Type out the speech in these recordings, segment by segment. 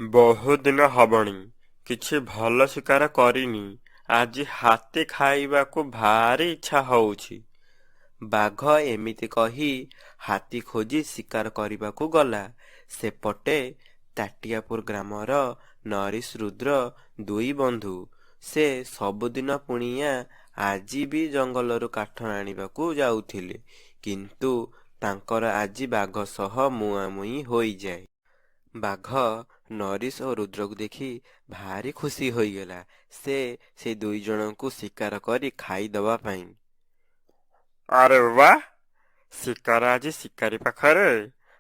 ବହୁଦିନ ହବଣି କିଛି ଭଲ ଶିକାର କରିନି। ଆଜି ହାତୀ ଖାଇବାକୁ ଭାରି ଇଚ୍ଛା ହଉଛି। ବାଘ ଏମିତି କହି ହାତୀ ଖୋଜି ଶିକାର କରିବାକୁ ଗଲା। ସେପଟେ ତାଟିଆପୁର ଗ୍ରାମର ନରିଶ, ରୁଦ୍ର ଦୁଇ ବନ୍ଧୁ। ସେ ସବୁଦିନ ପୁଣିଆ ଆଜି ବି ଜଙ୍ଗଲରୁ କାଠ ଆଣିବାକୁ ଯାଉଥିଲେ। କିନ୍ତୁ ତାଙ୍କର ଆଜି ବାଘ ସହ ମୁହାଁମୁହିଁ ହୋଇଯାଏ। ବାଘ ନରିଶ ଓ ରୁଦ୍ରକୁ ଦେଖି ଭାରି ଖୁସି ହୋଇଗଲା। ସେ ସେ ଦୁଇଜଣଙ୍କୁ ଶିକାର କରି ଖାଇଦବା ପାଇଁ। ଆରେ ବାଃ! ଶିକାର ଆଜି ଶିକାରୀ ପାଖରେ।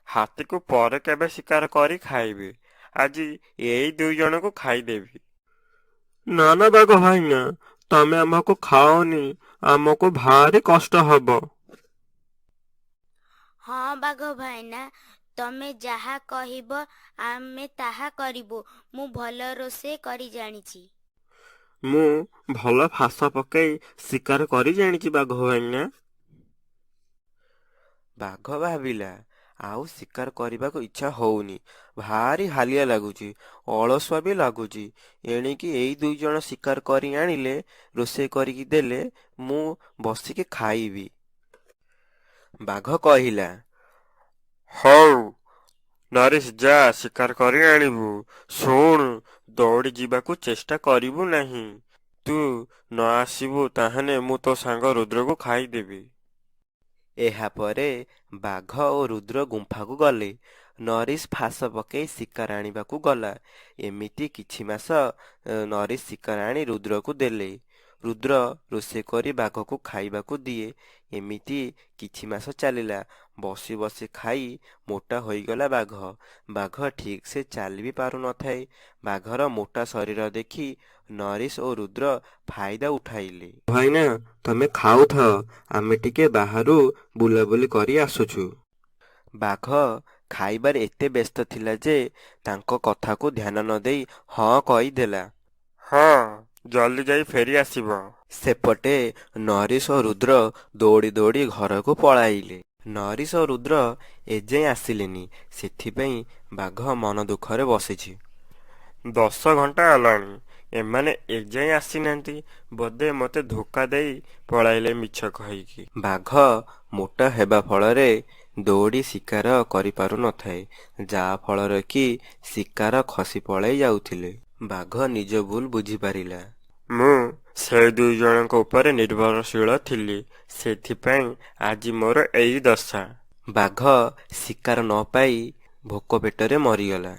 ହାତୀକୁ ପରେ କେବେ ଶିକାର କରି ଖାଇବି। ଆଜି ଏଇ ଦୁଇଜଣଙ୍କୁ ଖାଇଦେବି। ନା ନା ବାଘ ଭାଇନା, ତମେ ଆମକୁ ଖାଅନି, ଆମକୁ ଭାରି କଷ୍ଟ ହବ। ହଁ ବାଘ ଭାଇନା, ତମେ ଯାହା କହିବ ଆମେ ତାହା କରିବୁ। ମୁଁ ଭଲ ରୋଷେଇ କରି ଜାଣିଛି। ମୁଁ ଭଲ ଫାସ ପକେଇ ଶିକାର କରି ଜାଣିଛି ବାଘ ଭାଇନା। ବାଘ ଭାବିଲା, ଆଉ ଶିକାର କରିବାକୁ ଇଚ୍ଛା ହଉନି। ଭାରି ହାଲିଆ ଲାଗୁଛି, ଅଳସୁଆ ବି ଲାଗୁଛି। ଏଣିକି ଏଇ ଦୁଇଜଣ ଶିକାର କରି ଆଣିଲେ, ରୋଷେଇ କରିକି ଦେଲେ ମୁଁ ବସିକି ଖାଇବି। ବାଘ କହିଲା, ହଉ ନରିଶ, ଯା ଶିକାର କରି ଆଣିବୁ। ଶୁଣୁ, ଦୌଡ଼ି ଯିବାକୁ ଚେଷ୍ଟା କରିବୁ ନାହିଁ। ତୁ ନ ଆସିବୁ ତାହେନେ ମୁଁ ତୋ ସାଙ୍ଗ ରୁଦ୍ରକୁ ଖାଇଦେବି। ଏହାପରେ ବାଘ ଓ ରୁଦ୍ର ଗୁମ୍ଫାକୁ ଗଲେ। ନରିଶ ଫାସ ପକେଇ ଶିକାର ଆଣିବାକୁ ଗଲା। ଏମିତି କିଛି ମାସ ନରିଶ ଶିକାର ଆଣି ରୁଦ୍ରକୁ ଦେଲେ। ରୁଦ୍ର ରୋଷେଇ କରି ବାଘକୁ ଖାଇବାକୁ ଦିଏ। ଏମିତି କିଛି ମାସ ଚାଲିଲା। ବସି ବସି ଖାଇ ମୋଟା ହୋଇଗଲା ବାଘ। ବାଘ ଠିକ୍ ସେ ଚାଲି ବି ପାରୁନଥାଏ। ବାଘର ମୋଟା ଶରୀର ଦେଖି ନରିଶ ଓ ରୁଦ୍ର ଫାଇଦା ଉଠାଇଲେ। ଭାଇନା, ତମେ ଖାଉଥାଅ, ଆମେ ଟିକେ ବାହାରୁ ବୁଲାବୁଲି କରି ଆସୁଛୁ। ବାଘ ଖାଇବାରେ ଏତେ ବ୍ୟସ୍ତ ଥିଲା ଯେ ତାଙ୍କ କଥାକୁ ଧ୍ୟାନ ନ ଦେଇ ହଁ କହିଦେଲା। ହଁ, ଜଲଦି ଯାଇ ଫେରି ଆସିବ। ସେପଟେ ନରିଶ ଓ ରୁଦ୍ର ଦୌଡ଼ି ଦୌଡ଼ି ଘରକୁ ପଳାଇଲେ। ନରିଶ ଓ ରୁଦ୍ର ଏଯାଏଁ ଆସିଲେନି, ସେଥିପାଇଁ ବାଘ ମନ ଦୁଃଖରେ ବସିଛି। 10 ଘଣ୍ଟା ହେଲାଣି, ଏମାନେ ଏଯାଏଁ ଆସିନାହାନ୍ତି। ବୋଧେ ମୋତେ ଧୋକା ଦେଇ ପଳାଇଲେ ମିଛ କହିକି। ବାଘ ମୋଟା ହେବା ଫଳରେ ଦୌଡ଼ି ଶିକାର କରିପାରୁନଥାଏ, ଯାହା ଫଳରେ କି ଶିକାର ଖସି ପଳାଇ ଯାଉଥିଲେ। ବାଘ ନିଜ ଭୁଲ ବୁଝିପାରିଲା। ମୁଁ ସେଇ ଦୁଇଜଣଙ୍କ ଉପରେ ନିର୍ଭରଶୀଳ ଥିଲି, ସେଥିପାଇଁ ଆଜି ମୋର ଏଇ ଦଶା। ବାଘ ଶିକାର ନ ପାଇ ଭୋକ ପେଟରେ ମରିଗଲା।